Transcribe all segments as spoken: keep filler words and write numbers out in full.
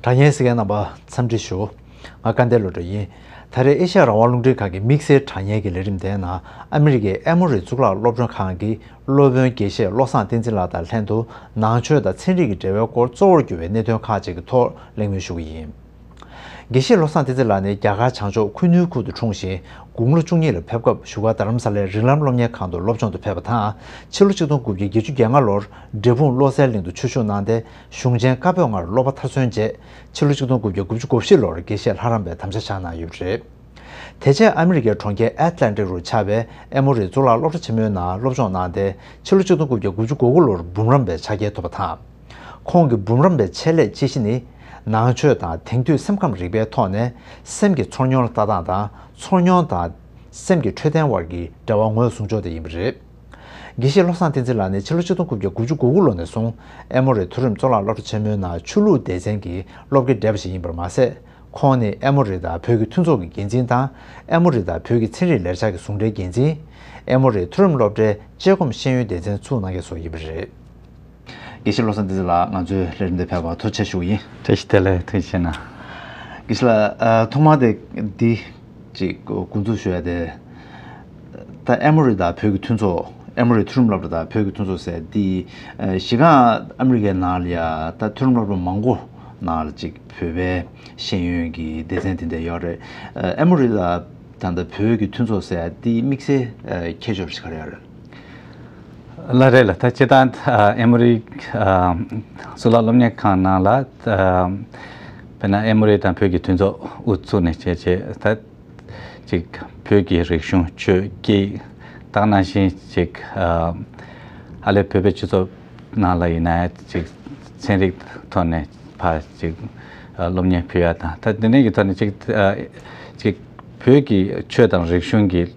དྲ་བརྙན་གཟིགས་མཁན་རྣམ་པ་འཚམས་འདྲི་ཞུ། ང་སྐལ་ལྡན་བློ་གྲོས་ཡིན། ད་རེས་ཨེ་ཤ་ཡ་རང་དབང་རླུང་འཕྲིན་ཁང་གི་དམིགས་བསལ་དྲ་བརྙན་གྱི་ལས་རིམ་དེའི་ནང་ཨ་མི་རི་ཀའི་ཨེ་མོ་རི་གཙུག་ལག་སློབ་གྲྭ་ཁང་གི་སློབ་དཔོན་དགེ་བཤེས་བློ་བཟང་བསྟན་འཛིན་ལགས་དང་ལྷན་དུ་ནང་ཆོས་དང་ཚན་རིག་གི་འབྲེལ་བའི་སྐོར་གཙོ་བོར་གྱུར་པའི་གནད་དོན་ཁག་ཅིག་གི་ཐོག་གླེང་མོལ་ཞུ་གི་ཡིན། དགེ་བཤེས་བློ་བཟང་བསྟན་འཛིན་ལགས་ནི་རྒྱ་གར་བྱང་ཕྱོགས་ཁུ་ནུའི་ཁུལ་དུ་འཁྲུངས་ཤིང་། དགུང་ལོ་བཅུ་གཉིས་ལ་ཕེབས་སྐབས་བཞུགས་སྒར་རྡ་རམ་ས་ལའི་རིགས་ལམ་སློབ་གཉེར་ཁང་དུ་སློབ་སྦྱོང་དུ་ཕེབས་པ་དང་། ཕྱི་ལོ་ཆིག་སྟོང་དགུ་བརྒྱ་བརྒྱད་ཅུ་གྱ་ལྔ་ལོར་འབྲས་སྤུངས་བློ་གསལ་གླིང་དུ་ཆོས་ཞུགས་གནང་སྟེ། གཞུང་ཆེན་བཀའ་པོད་ལྔར་སློབ་པ་མཐར་སོན་རྗེས། ཕྱི་ལོ་ཆིག་སྟོང་དགུ་བརྒྱ་དགུ་བཅུ་གོ་བཞི་ལོར་དགེ་བཤེས་ལྷ་རམས་པའི་དམ་བཅའ་བཞག་གནང་ཡོད་པ་རེད། དེ་རྗེས་ཨ་མི་རི་ཀའི་གྲོང་ཁྱེར་ཨེ་ཏི་ལན་ཊིག་རུ་ཆགས་པའི་ཨེ་མོ་རི་གཙུག་ལག་སློབ་གྲྭ་ཆེན་མོའི་ནང་སློབ་སྦྱོང་གནང་སྟེ། ཕྱི་ལོ་ཆིག་སྟོང་དགུ་བརྒྱ་དགུ་བཅུ་གོ་དགུ་ལོར་འབུམ་རམས་པའི་ཕྱག་འཁྱེར་ཐོབ་པ་དང་། ཁོང་གི་འབུམ་རམས་པའི་ཆེད་ལས་དཔྱད་གཞི་ནི། ནང་ཆོས་དང་དེང་དུས་སེམས་ཁམས་རིག་པའི་ཐོག་ནས་སེམས་ཀྱི་ཚོར་མྱོང་ལ་ལྟ་སྟངས་དང་། ཚོར་མྱོང་དང་སེམས་ཀྱི་འཕྲོད་བསྟེན་བར་གྱི་འབྲེལ་བ་ངོས་བཟུང་ཕྱོགས་དེ་ཡིན་པ་རེད། དགེ་བཤེས་བློ་བཟང་བསྟན་འཛིན་ལགས་ནི་ཕྱི་ལོ་ཆིག་སྟོང་དགུ་བརྒྱ་དགུ་བཅུ་གོ་དགུ་ལོ་ནས་བཟུང་ཨེ་མོ་རི་མཐོ་རིམ་གཙུག་ལག་སློབ་གྲྭ་ཆེན་མོའི་ནང་ཆོས་ལུགས་སྡེ་ཚན་གྱི་སློབ་དགེ་བགྲེས་པ་ཞིག་ཡིན་པར་མ་ཟད། ཁོང་ནི་ཨེ་མོ་རི་དང་བོད་ཀྱི་མཐུན་ཚོགས་ཀྱི་འགན་འཛིན་དང་། ཨེ་མོ་རི་དང་བོད་ཀྱི་ཚན་རིག་ལེགས་ཆ་གི་ཟུང་འབྲེལ་འགན་འཛིན། ཨེ་མོ་རི་མཐོ་རིམ་སློབ་གྲྭའི་དཔྱད་སྒོམ་ཤེས་ཡོན་སྡེ་ཚན་བཙུགས་གནང་མཁན་སོགས་ཡིན་པ་རེད། དགེ་བཤེས་བློ་བཟང་བསྟན་འཛིན་ལགས་ང་ཚོའི་ལས་རིམ་འདིར་ཕེབས་པར་ཐུགས་རྗེ་ཆེ་ཞུ་གི་ཡིན། བཀྲ་ཤིས་བདེ་ལེགས། ཐུགས་རྗེ་གནང་། དགེ་བཤེས་ལགས། ཨ། ཐོག་མར་དེ་འདི་ཅིག་འགོ་འཛུགས་ཞུ་ཡ་དེ། ད་ཨེ་མོ་རི་དང་བོད་ཀྱི་མཐུན་ཚོགས། ཨེ་མོ་རི་མཐོ་རིམ་སློབ་གྲྭ་དང་བོད་ཀྱི་མཐུན་ཚོགས་ཟེར་འདི། ཨ། གཞི་རྐང་ཨ་མི་རི་ཀའི་ནང་ལ་ཡ་ད་མཐོ་རིམ་སློབ་གྲྭ་མང་པོ་ནང་ལ་ཅིག་བོད་པའི་ཤེས་ཡོན་གྱི་སྡེ་ཚན་དེ་འདྲ་ཡོད་རེད། ཨ། ཨེ་མོ་རི་དང་ད་ལྟ་བོད་ཀྱི་མཐུན་ཚོགས་ཟེར་འདི་དམིགས་བསལ་ཨ་ཁྱད་ཆོས་ཅིག་ག་རེ་ཡོད་རེད། ལགས་རེད་ལགས། ད་སྤྱིར་བཏང་ཨ་ཨེ་མོ་རི་ཨ་གཙུག་ལག་སློབ་གཉེར་ཁང་ནང་ལ་ཨ་དཔེར་ན་ཨེ་མོ་རི་དང་བོད་ཀྱི་མཐུན་ཚོགས་དབུ་བཙུགས་ནས་བྱས་བྱས་ད་ཅིག་བོད་ཀྱི་རིག་གཞུང་ཆོས་སྐད་དེ་ནང་བཞིན་ཅིག་ཨ་ཨ་ལས་བོད་པའི་སྤྱི་ཚོགས་ནང་ལ་ཡིན་ན་ཅིག་ཚན་རིག་ཐོག་ནས་ཕར་ཅིག་ཨ་སློབ་གཉེར་ཕུལ་ཡ་དང་། ད་དེ་འདྲའི་གི་ཐོག་ནས་ཅིག་ཨ་ཅིག་བོད་ཀྱི་ཆོས་དང་རིག་གཞུང་གི་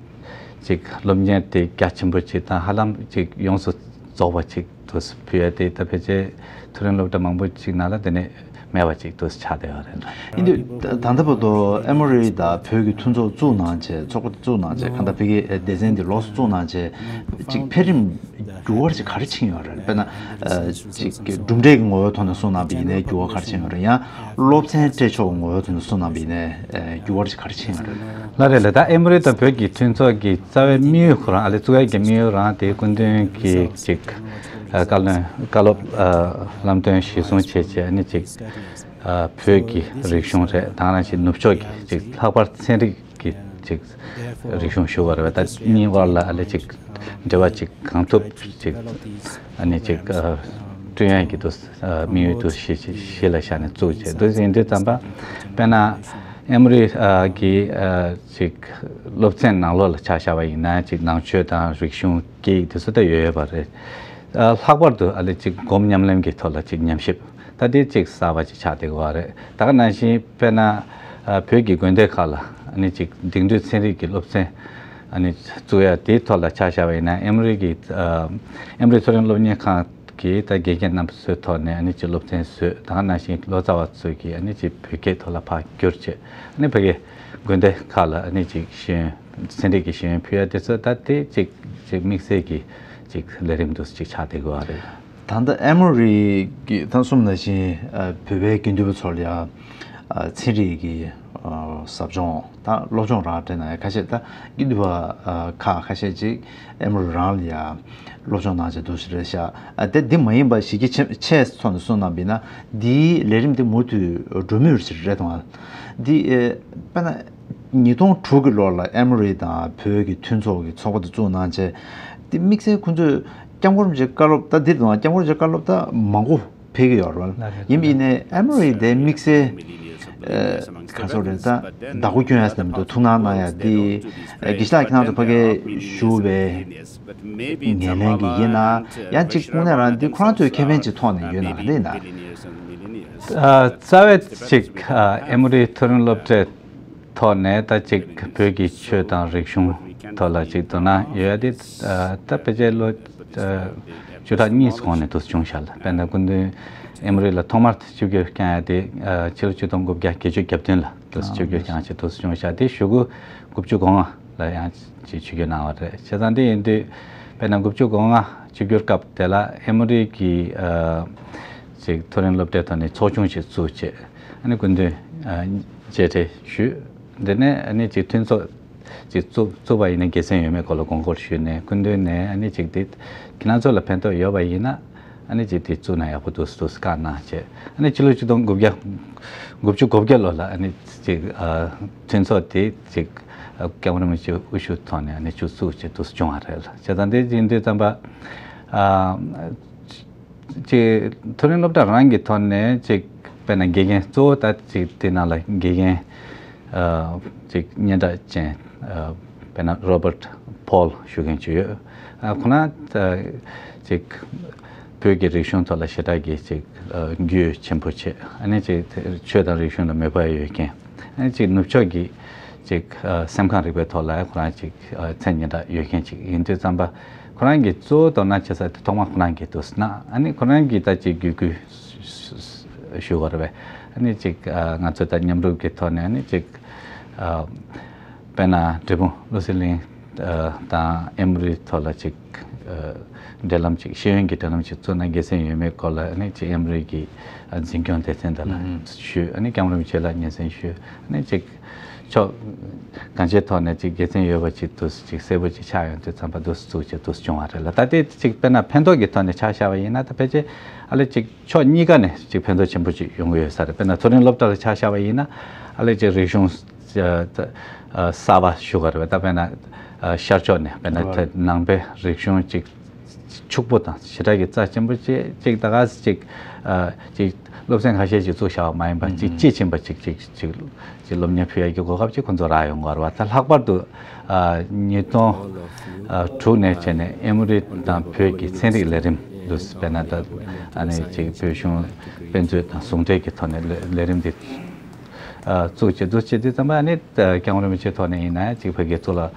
ཅིག་སློབ་གཉེར་དེ་རྒྱ་ཆེན་པོ་ཅིག་དང་ཧ་ལམ་ཅིག་ཡོངས་སུ་རྫོགས་པ་ཅིག་ཏུ་ཕུལ་ཡ་དེ་ད་ཕལ་ཆེར་མཐོ་རིམ་སློབ་གྲྭ་མང་པོ་ཅིག་ནང་ལ་དེ་ནས་མེད་པ་ཅིག་ཏུ་ཆགས་བསྡད་ཡོད་རེད། ཡིན་དུས་ད་ད་ལྟ་བར་དུ་ཨེ་མོ་རི་དང་བོད་ཀྱི་མཐུན་ཚོགས་བཙུགས་གནང་བྱས། ཚོགས་པ་དེ་བཙུགས་གནང་བྱས། གང་ལྟར་བོད་ཀྱི་སྡེ་ཚན་དེ་ལོགས་སུ་བཙུགས་གནང་བྱས། ཅིག་འཕེལ་རིམ་འགྱུར་བ་ཅིག་ག་རེ་ཕྱིན་ཡོད་རེད། དཔེར་ན་ཨ་ཅིག་གྲུབ་འབྲས་ཀྱི་ངོ་བོའི་ཐོག་ནས་གསུངས་གནང་བ་ཡིན་ནའི་འགྱུར་བ་ག་རེ་ཕྱིན་ཡོད་རེད། ཡང་སློབ་ཚན་སྤྲད་ཕྱོགས་ཀྱི་ངོ་བོའི་ཐོག་ནས་གསུངས་གནང་བ་ཡིན་ནའི་ཨ་འགྱུར་བ་ཅིག་ག་རེ་ཕྱིན་ཡོད་རེད། ལགས་རེད་ལགས། ད་ཨེ་མོ་རི་དང་བོད་ཀྱི་མཐུན་ཚོགས་ཀྱི་རྩ་བའི་དམིགས་ཡུལ་ཁོ་རང་ཨ་ལས་བཙུགས་ཡ་གི་དམིགས་ཡུལ་རང་དེ་སྐུ་མདུན་གྱི་ཅིག་ཨ་བཀའ་བློན་བཀའ་སློབ་ཨ་ལམ་སྟོན་གཞིར་བཟུང་བྱས་བྱས་ཨ་ནི་ཅིག་ཨ་བོད་ཀྱི་རིག་གཞུང་རེད། དེ་ནང་བཞིན་ནུབ་ཕྱོགས་ཀྱི་ཅིག་ལྷག་པར་ཚན་རིག་གི་ཅིག་རིག་གཞུང་ཞུ་བ་རེད་བ། ད་གཉིས་དབར་ལ་ཨ་ལས་ཅིག་འབྲེལ་བ་ཅིག་གང་ཐུབ་ཅིག་ཨ་ནི་ཅིག་ཨ་བསྐྲུན་ཡ་གི་དུ་ཨ་དམིགས་ཡུལ་དུ་གཞི་གཞི་ལ་བཞག་ནས་བཙུགས་བྱས། འདུག་ཟིན་དུས་ཙམ་པ་དཔེར་ན་ཨེ་མོ་རི་ཨ་གི་ཨ་ཅིག་སློབ་ཚན་ནང་ལོགས་ལ་ཆ་བཞག་པ་ཡིན་ན་ཅིག་ནང་ཆོས་དང་རིག་གཞུང་སྐད་ཡིག་དེ་ཚོ་ད་ཡོད་ཡོད་པ་རེད། ཨ་ལྷག་པར་དུ་ཨ་ལས་ཅིག་སྒོམ་ཉམས་ལེན་གྱི་ཐོག་ལ་ཅིག་ཉམས་ཞིབ་ད་དེ་ཅིག་གསར་པ་ཅིག་ཆགས་བསྡད་ཡོད་རེད། ད་ག་ནང་བཞིན་དཔེར་ན་ཨ་བོད་ཀྱི་དགོན་སྡེ་ཁག་ལ་ཨ་ནི་ཅིག་འབྲིང་བསྡུས་ཚན་རིག་གི་སློབ་ཚན་ཨ་ནི་བཙུགས་ཡ་དེའི་ཐོག་ལ་ཆ་བཞག་པ་ཡིན་ན་ཨེ་མོ་རི་གི་ཨ་ཨེ་མོ་རི་མཐོ་རིམ་སློབ་གཉེར་ཁང་གིས་ད་དགེ་རྒན་རྣམ་པ་ཚོའི་ཐོག་ནས་ཨ་ནི་ཅིག་སློབ་ཚན་བཟོས། ད་ག་ནང་བཞིན་ལོ་ཙཱ་བ་ཚོས་ཀྱིས་ཨ་ནི་ཅིག་བོད་སྐད་ཐོག་ལ་ཕར་བསྒྱུར་བྱས། ཨ་ནི་ཕ་གི་དགོན་སྡེ་ཁག་ལ་ཨ་ནི་ཅིག་ཤེས་ཡོན་ཚན་རིག་གི་ཤེས་ཡོན་ཕུལ་ཡ་དེ་ཚོ་ད་དེ་ཅིག་ཅིག་དམིགས་བསལ་གྱི་ཅིག་ལས་རིམ་དུ་ཅིག་ཆགས་བསྡད་ཡོད་རེད། ད་ལྟ་ཨེ་མོ་རི་གི་ད་གསུངས་ནང་བཞིན་ཨ་བོད་པའི་དགེ་འདུན་པ་ཚོ་ལ་ཡ་ཨ་ཚན་རིག་གི་ཨ་ཟབ་སྦྱོང་དང་སློབ་སྦྱོང་རང་སྤྲད་གནང་ཡ་ཁ་ཤས། ད་དགེ་འདུན་པ་ཨ་ཁག་ཁ་ཤས་ཅིག་ཨེ་མོ་རི་རང་ལ་ཡ་སློབ་སྦྱོང་གནང་བྱས་འདུག་ཟེར་རེད་ཤག་ཨ་དེ་འདི་མ་ཡིན་པ་གཞི་རྒྱ་ཆེ་ཆེ་ཐོག་ནས་གསུངས་གནང་བ་ཡིན་ན་འདིའི་ལས་རིམ་འདི་མུ་མཐུད་འགྲོ་མུས་ཟེར་རེད་དང་། འདི་ཨེ་དཔེར་ན། ཉིས་སྟོང་དྲུག་གི་ལོ་ལ་ཨེ་མོ་རི་དང་བོད་ཀྱི་མཐུན་ཚོགས་ཀྱི་ཚོགས་པ་དེ་བཙུགས་གནང་བྱས། དེ་དམིགས་བསལ་ཁོང་ཚོས་སྐྱབས་མགོན་རིན་པོ་ཆེའི་བཀའ་སློབ་ད་འདིར་དང་སྐྱབས་མགོན་རིན་པོ་ཆེའི་བཀའ་སློབ་ད་མང་པོ་ཕེབས་ཀྱི་ཡོད་རེད་བ། ཡིན་པ་ཡིན་ནའི་ཨེ་མོ་རི་དེ་དམིགས་བསལ་ཨ་ག་ཚོད་རེད། ད་བདག་པོ་སྐྱོན་ཡ་ཟེར་མི་འདུག་ཐུགས་སྣང་གནང་ཡ་དེ་ཨ་དགེ་བཤེས་ལགས་ཁྱེད་རང་ཚོ་ཕ་གིར་བཞུགས་པའི་ངོས་ལེན་གྱི་ཡིན་ན་ཡང་ཅིག་དངོས་གནས་རང་འདི་ཁོ་རང་ཚོའི་ཁེ་ཕན་ཅིག་ཐོག་ནས་ཡོད་ན་རེད་ན། ཨ་རྩ་བའི་ཅིག་ཨ་ཨེ་མོ་རི་མཐོ་རིམ་སློབ་གྲྭའི་ཐོག་ནས་ད་ཅིག་བོད་ཀྱི་ཆོས་དང་རིག་གཞུང་ཐོག་ལ་ཅིག་དོ་སྣང་ཡོད་ཡ་དེ་ཨ་ད་ཕལ་ཆེར་ལོ་ཨ་བཅུ་ཕྲག་གཉིས་གོང་ནས་འདུག་སེ་བྱུང་ཤག་ལ། དཔེར་ན་སྐུ་མདུན་ཨེ་མོ་རི་ལ་ཐོག་མར་ཆིབས་བསྒྱུར་བསྐྱངས་ཡ་དེ་ཨ་ཕྱི་ལོ་ཆིག་སྟོང་དགུ་བརྒྱ་བརྒྱད་ཅུ་གྱ་བདུན་ལ་འདུག་སེ་ཆིབས་བསྒྱུར་བསྐྱངས་བྱས་འདུག་སེ་བྱུང་ཤག་དེ་གཞུག་གུ་དགུ་བཅུ་གོ་ལྔ་ལ་ཡང་ཅིག་ཆིབས་བསྒྱུར་གནང་བ་རེད། བྱས་ཙང་དེ་ཡིན་དུས་དཔེར་ན་དགུ་བཅུ་གོ་ལྔ་ཆིབས་བསྒྱུར་སྐབས་དེ་ལ་ཨེ་མོ་རི་གི་ཨ་ཅིག་མཐོ་རིམ་སློབ་གྲྭའི་ཐོག་ནས་ཚོགས་ཆུང་ཞིག་བཙུགས་བྱས། ཨ་ནི་སྐུ་མདུན་མཇལ་འཕྲད་ཞུས། དེ་ནས་ཨ་ནི་ཅིག་མཐུན་ཚོགས་ཅིག་བཙུགས་བཙུགས་པ་ཡིན་ན་དགེ་མཚན་ཡོད་མེད་སྐོར་ལ་དགོངས་སྐོར་ཞུས་ནས། སྐུ་མདུན་ནས་ཨ་ནི་ཅིག་དེ་ཁྱེད་རང་ཚོ་ལ་ཕན་ཐོགས་ཡོད་པ་ཡིན་ན། ཨ་ནི་ཅིག་དེ་བཙུགས་ན་ཡག་པོ་འདུག་འདུག་བཀའ་གནང་བྱས། ཨ་ནི་ཕྱི་ལོ་ཆིག་སྟོང་དགུ་བརྒྱ་དགུ་བཅུ་གོ་བརྒྱད་ལོ་ལ་ཨ་ནི་ཅིག་མཐུན་ཚོགས་དེ་ཅིག་སྐྱབས་མགོན་རིན་པོ་ཆེ་དབུ་བཞུགས་ཐོག་ནས་ཨ་ནི་ཅིག་བཙུགས་བྱས་འདུག་བྱུང་བ་རེད་ལ། བྱས་ཙང་དེ་ཡིན་དུས་ཙམ་པ། ཅིག་མཐོ་རིམ་སློབ་གྲྭ་རང་གི་ཐོག་ནས་ཅིག་དཔེར་ན་དགེ་རྒན་གཙོ་བོ་ད་ཅིག་དེ་ནང་ལ་དགེ་རྒན་ཅིག་སྙན་གྲགས་ཅན། དཔེར་ན་Robert Paul ཞུ་མཁན་ཅིག་ཡོད། ཁོ་ན་ཅིག་བོད་ཀྱི་རིག་གཞུང་ཐོག་ལ་ཞེ་དྲག་གི་ཅིག་རྒྱུས་ཆེན་པོ་བྱས། ཨ་ནི་ཅིག་ཆོས་དང་རིག་གཞུང་ལ་མོས་པ་ཡོད་མཁན། ཨ་ནི་ཅིག་ནུབ་ཕྱོགས་ཀྱི་ཅིག་སེམས་ཁམས་རིག་པའི་ཐོག་ལ་ཁོ་རང་ཅིག་མཚན་སྙན་གྲགས་ཡོད་མཁན་ཅིག་ཡིན་དུས་ཙམ་པ། ཁོ་རང་གིས་གཙོ་བོ་དོ་སྣང་བྱེད་ས་དེ་ཐོག་མ་ཁོ་རང་གིས་འདུག་ཟེར་ན། ཨ་ནི་ཁོ་རང་གིས་ད་ཅིག་བརྒྱུད་སྐུལ་ཞུ་དགོས་རེད་པས། ཨ་ནི་ཅིག་ང་ཚོས་ད་མཉམ་རུབ་ཀྱི་ཐོག་ནས་ཨ་ནི་ཅིག་དཔེར་ན་འབྲས་སྤུངས་བློ་གསལ་གླིང་དང་ཨེ་མོ་རི་ཐོག་ལ་ཅིག་འབྲེལ་ལམ་ཅིག་ཤེས་ཡོན་གྱི་འབྲེལ་ལམ་ཅིག་བཙུགས་ན་དགེ་མཚན་ཡོད་མེད་སྐོར་ལ། ཨ་ནི་ཅིག་ཨེ་མོ་རི་གི་འཛིན་སྐྱོང་སྡེ་ཚན་དེ་ལ་ཞུས། ཨ་ནི་སྐྱབས་མགོན་རིན་པོ་ཆེ་ལ་སྙན་སེང་ཞུས། ཨ་ནི་ཅིག་ཕྱོགས་གང་ཅིའི་ཐོག་ནས་ཅིག་དགེ་མཚན་ཡོད་པ་ཅིག་འདུག་ཅིག་གསལ་པོ་ཅིག་ཆགས་ཡོང་དུས་ཙམ་པ་འདུག་བཙུགས་ཅིག་འདུག་བྱུང་བ་རེད་ལ། ད་ལྟའི་ཅིག་དཔེར་ན་ཕན་ཐོགས་ཀྱི་ཐོག་ནས་ཆ་བཞག་པ་ཡིན་ན། ད་ཕལ་ཆེར་ཨ་ལེ་ཅིག་ཕྱོགས་གཉིས་ཀ་ནས་ཅིག་ཕན་ཐོགས་ཆེན་པོ་ཅིག་ཡོང་གི་ཡོད་ས་རེད། དཔེར་ན་མཐོ་རིམ་སློབ་གྲྭ་ལ་ཆ་བཞག་པ་ཡིན་ན། ཨ་ལེ་ཅིག་རིག་གཞུང་གསར་པ་ཞུ་དགོས་རེད་པ། ད་དཔེར་ན་ཤར་ཕྱོགས་ནས་དཔེར་ན་ད་ནང་པའི་རིག་གཞུང་ཅིག་ཕྱུག་པོ་དང་ཞེ་དྲག་གི་རྩ་ཆེན་པོ་བཅས་ཅིག་ད་ག་ཅིག་ཅིག་སློབ་ཚན་ཁ་ཤས་ཅིག་བཙུགས་བཞག་པ་མ་ཡིན་པ། ཅིག་དཔྱིས་ཕྱིན་པ་ཅིག་ཅིག་ཅིག་ཅིག་སློབ་གཉེར་ཕུལ་ཡག་གི་གོ་སྐབས་ཅིག་ཁོང་ཚོ་རག་ཡོང་གི་ཡོད་རེད་པ། ད་ལྷག་པར་དུ་ཉིས་སྟོང་དྲུག་ནས་བྱས་ནས་ཨེ་མོ་རི་དང་བོད་ཀྱི་ཚན་རིག་ལས་རིམ་དུ། དཔེར་ན་ད་ཨ་ནི་ཅིག་བོད་གཞུང་དཔེ་མཛོད་དང་ཟུང་འབྲེལ་གྱི་ཐོག་ནས་ལས་ལས་རིམ་འདི་བཙུགས་བྱས་འདུག་བྱས་དུས་ཙམ་པ། ཨ་ནི་སྐྱབས་མགོན་རིན་པོ་ཆེའི་ཐོག་ནས་ཡིན་ན་ཅིག་བོད་ཀྱི་གཙུག་ལག་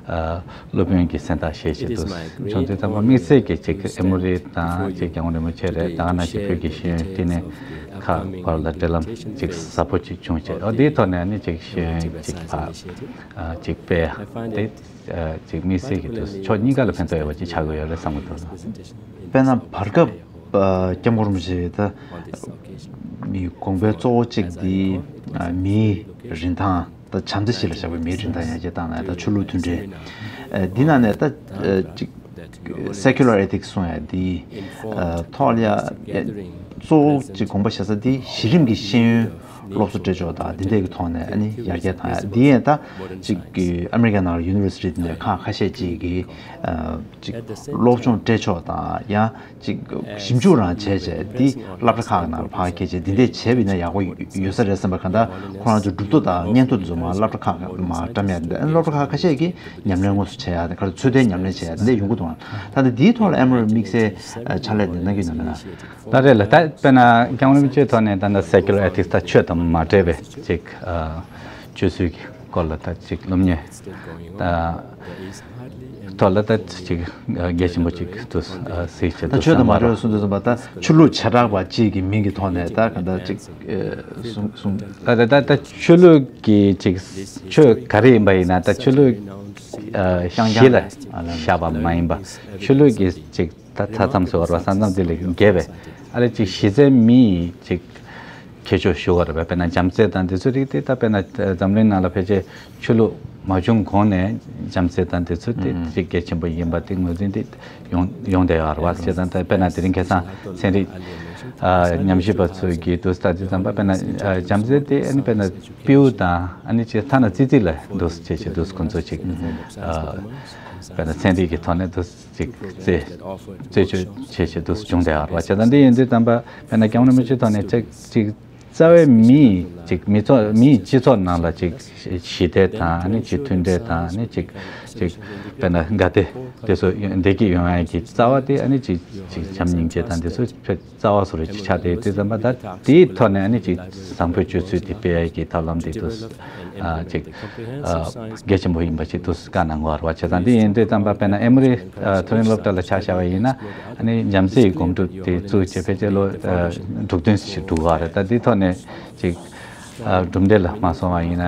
སློབ་དཔོན་གྱི་མཚན་རྟགས་བཞེས་བྱས་འདུག་བྱུང་དུས་ཙམ་པ། དམིགས་བསལ་གྱི་ཅིག་ཨེ་མོ་རི་དང་ཅིག་སྐྱབས་མགོན་རིན་པོ་ཆེ་རེད། ད་ག་ནང་བཞིན་བོད་ཀྱི་ཤེས་ཡོན་བསྟི་གནས་ཁག་བར་ལ་འབྲེལ་ལམ་ཅིག་ཟབ་པོ་ཅིག་བྱུང་བྱས། འོ་དེའི་ཐོག་ནས་ཨ་ནི་ཅིག་ཤེས་ཡོན་ཅིག་ཕར་ཅིག་སྤེལ་ཡ་དེ་ཅིག་དམིགས་བསལ་གྱི་དུས་ཕྱོགས་གཉིས་ཀ་ལ་ཕན་ཐོགས་ཡོད་པ་ཅིག་ཆགས་ཀྱི་ཡོད་རེད་བསམ་གྱི་འདུག་དཔེར་ན་བར་སྐབས་སྐྱབས་མགོན་རིན་པོ་ཆེ་ད་མི་དགོངས་པའི་གཙོ་བོ་གཅིག་འདི་མིའི་རིན་ཐང་། ད་བྱམས་བརྩེ་གཞི་ལ་བཞག་པའི་མིའི་རིན་ཐང་ཡར་རྒྱས་བཏང་ནས། ད་ཆོས་ལུགས་མཐུན་སྒྲིལ། འདི་ནང་ནས་ད་ཅིག་secular ethics གསུང་ཡ་འདི་ཐོག་ལ་ཡ་གཙོ་བོ་ཅིག་དགོངས་པ་བཞེས་ས་འདི་གཞི་རིམ་གྱི་ཤེས་ཡོན་སློབ་གསོ་སྤྲད་ཕྱོགས་དང་འདི་འདྲ་གི་ཐོག་ནས་ཨ་ནི་ཡར་རྒྱས་བཏང་ཡ། འདི་ཡང་ད་ཅིག་ཨ་མི་རི་ཀའི་ནང་ལ་ཡུ་ནི་ཝར་སི་ཊི་འདི་འདྲ་ཁག་ཁ་ཤས་ཅིག་གིས་ཅིག་སློབ་སྦྱོང་སྤྲད་ཕྱོགས་དང་ཡང་ཅིག་ཞིབ་འཇུག་རང་བྱས་བྱས། འདི་སློབ་གྲྭ་ཁག་ནང་ཕར་སྐྱེལ་བྱས། འདི་འདྲ་བྱས་པ་ཡིན་ན་ཡག་པོ་ཡོད་ས་རེད་བསམ་པ། གང་ལྟར་ཁོ་རང་ཚོ་གྲུབ་ཐོབ་དང་སྙན་ཐོ་འདི་ཚོ་མར་སློབ་གྲྭ་ཁག་མར་བཀྲམ་ཡ། འདི་སློབ་གྲྭ་ཁག་ཁ་ཤས་ཀྱིས་ཉམས་ལེན་དངོས་སུ་བྱེད་ཡ། དེ་གར་ཚོད་ལྟའི་ཉམས་ལེན་བྱེད་ཡ་དེ་འདྲ་ཡོང་གི་འདུག་ད་ལྟ་འདིའི་ཐོག་ལ་ཨ་མོ་རི་དམིགས་བསལ་ཕྱག་ལས་འདི་གནང་གི་ཡོད་མེད་ན། ད་རེད་ལ། ད་དཔེར་ན་སྐྱབས་མགོན་རིན་པོ་ཆེའི་ཐོག་ནས་ད་ལྟ་secular ethics ད་ཆོས་དང་མ་འབྲེལ་བའི་ཅིག་སྤྱོད་ཚུལ་གྱི་སྐོར་ལ་ད་ཅིག་སློབ་གཉེར་ཐོག་ལ་ད་ཅིག་གལ་ཆེན་པོ་ཅིག་ཏུ་གཟིགས་བྱས་ད་འདུག་ཆོས་དང་མ་འབྲེལ་བ་གསུང་དུས་ཙམ་པ། ད་ཆོས་ལུགས་བྱེ་བྲག་པ་གཅིག་གི་མིང་གི་ཐོག་ནས་ད་ག་འདྲ་ཅིག་གསུང་གསུང་། ད་ད་ད་ད་ཆོས་ལུགས་ཀྱི་ཅིག་ཆོས་ག་རེ་ཡིན་པ་ཡིན་ན། ད་ཆོས་ལུགས་གཞི་ལ་བཞག་པ་མ་ཡིན་པ། ཆོས་ལུགས་ཀྱི་ཅིག་ད་མཐའ་མཚམས་སུ་བར་བ་ས་མཚམས་དེ་ལས་བརྒལ་བའི་ཨ་ལེ་ཅིག་གཞི་རྩའི་མི་ཡི་ཅིག་ཁྱད་ཆོས་ཞུ་བ་རེད་པས། དཔེར་ན་བྱམས་བརྩེ་དང་འདི་ཚོ་རིགས་དེ། ད་དཔེར་ན་འཛམ་གླིང་ནང་ལ་ཕལ་ཆེར་ཆོས་ལུགས་མ་བྱུང་གོང་ནས་བྱམས་བརྩེ་དང་འདི་ཚོ་དེ་ཅིག་གལ་ཆེན་པོ་ཡིན་པ་དེ་ངོས་འཛིན་དེ་ཡོང་ཡོང་བསྡད་ཡོད་རེད་བ། བྱས་ཙང་ད་དཔེར་ན་དེ་རིང་ཁ་སང་ཚན་རིག་ཉམས་ཞིབ་པ་ཚོས་ཀྱིས་དུས་ལྟ་དུས་ཙམ་པ། དཔེར་ན་བྱམས་བརྩེ་དེ་ཨ་ནི་དཔེར་ན་སྤྲེའུ་དང་ཨ་ནི་ཅིག་ཐ་ན་ཙི་ཙི་ལ་འདུག་བྱས་བྱས་འདུག་ཁོང་ཚོ་ཅིག་དཔེར་ན་ཚན་རིག་གི་ཐོག་ནས་འདུག་ཅིག་རྩད་རྩད་གཅོད་བྱེད་བྱེད་དུ་བྱུང་བསྡད་ཡོད་རེད་བ། བྱས་ཙང་འདི་ཡིན་དུས་ཙམ་པ་དཔེར་ན་སྐྱབས་མགོན་རིན་པོ་ཆེའི་ཐོག་ནས་ཅིག་ཅིག་རྩ་བའི་མི་ཡི་ཅིག་མི་ཚོགས་མི་ཡི་སྤྱི་ཚོགས་ནང་ལ་ཅིག་ཞི་བདེ་དང་ཨ་ནི་ཅིག་མཐུན་སྒྲིལ་དང་ཨ་ནི་ཅིག་ཅིག་དཔེར་ན་དགའ་བདེ་དེ་ཚོ་བདེ་སྐྱིད་ཡོང་ཡ་གི་རྩ་བ་དེ་ཨ་ནི་ཅིག་ཅིག་བྱམས་སྙིང་རྗེ་དང་དེ་ཚོ་ཕེ་རྩ་བ་བཟོ་རེ་ཅིག་ཆགས་བསྡད་དུས་ཙམ་པ། ད་དེའི་ཐོག་ནས་ཨ་ནི་ཅིག་བཟང་པོའི་སྤྱོད་ཚུལ་དེ་སྤེལ་ཡ་གི་ཐབས་ལམ་དེ་དུ་ཨ་ཅིག་ཨ་གལ་ཆེན་པོ་ཡིན་པ་ཞིག་ཏུ་བཀའ་གནང་དགོས་པ་བྱས་ཙང་། འདི་ཡིན་དུས་ཙམ་པ་དཔེར་ན་ཨེ་མོ་རི་ཨ་མཐོ་རིམ་སློབ་གྲྭ་ལ་ཆ་བཞག་པ་ཡིན་ན། ཨ་ནི་བྱམས་བརྩེའི་སྒོམ་སྒྲུབ་དེ་བཙུགས་བྱས་ཕལ་ཆེར་ལོ་ཨ་དྲུག་བདུན་ཞིག་འགྲོ་གི་རེད། ད་འདིའི་ཐོག་ནས་ཅིག་ཨ་གྲུབ་འབྲས་ལ་མ་སོང་བ་ཡིན་ན་